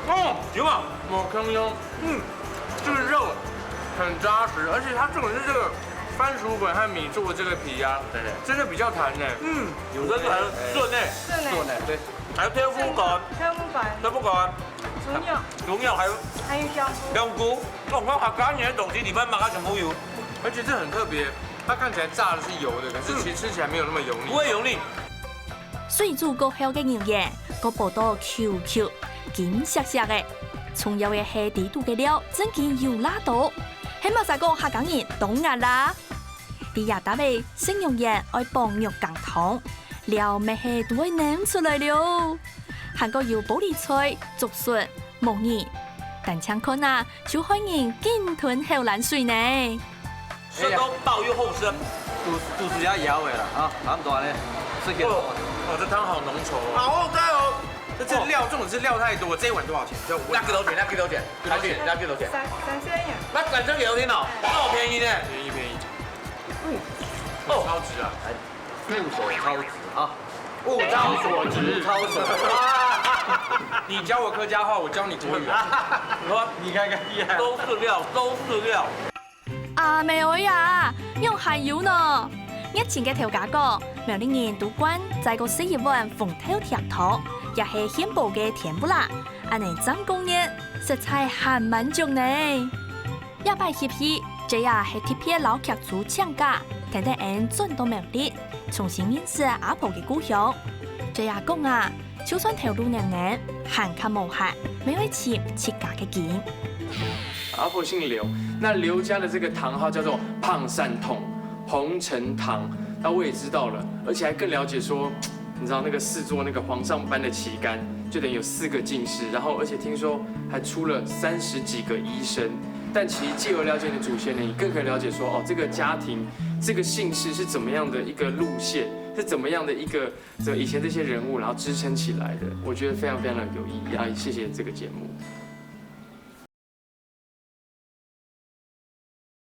哦，行啊，我刚刚嗯，这个肉很扎实，而且它重点是这个番薯粉和米做的这个皮啊，对对真的比较弹呢。嗯，有这个很顺欸，是呢。做呢，对，还有豆腐干，豆腐干、豆腐干，猪肉、猪肉还有还有香菇。香菇，哦，我客家人的东西里面嘛，全部有，而且这很特别，它看起来炸的是油的，可是其实吃起来没有那么油腻。不会油腻。水煮過後个牛眼，个薄到Q Q，緊削削个。重要个係底肚个料正經有罅到，係麼儕講客家人當𠊎啦？在這搭位食肉圓愛傍肉羹湯，料乜係都會淰出來了。還過有玻璃菜、竹筍、木耳，單淨看啊，就害人緊吞口涎水呢。酸到爆又好吃。肚肚子要搖尾了啊，差不多呢，吃起来。哦，哦，这汤好浓稠哦。好好喝哦。这这料重点是料太多，这一碗多少钱？这五那几多钱？那几多钱？那几那几多钱？三三千元。那反正有点哦，那好便宜呢。便宜便宜，哦，超值啊！右手超值啊，勿招所值，招手。你教我客家话，我教你国语。你看你看看厉害。都是料，都是料。阿妹哀呀，仰還有呢？熱情个頭家講，苗栗人都慣再過食一碗紅豆甜湯，也係現煲个甜不辣，恁呢正過癮，實在還滿足呢。這擺入去，這也係特別摎劇組請假，跈等𠊎轉到苗栗，重新認識阿婆个故鄉。這也講啊，就算頭路難難，閒較無閒，乜愛尋自家个根。阿婆姓劉，那劉家的这个堂号叫做胖蒜汤、紅塵湯，那我也知道了，而且還更了解說，你知道那个四座那个皇上般的旗杆，就等于有四个进士，然后而且听说还出了三十几个医生。但其实借由了解你的祖先呢，你更可以了解说，哦，这个家庭、这个姓氏是怎么样的一个路线，是怎么样的一个这以前这些人物，然后支撑起来的。我觉得非常非常的有意义啊！谢谢这个节目。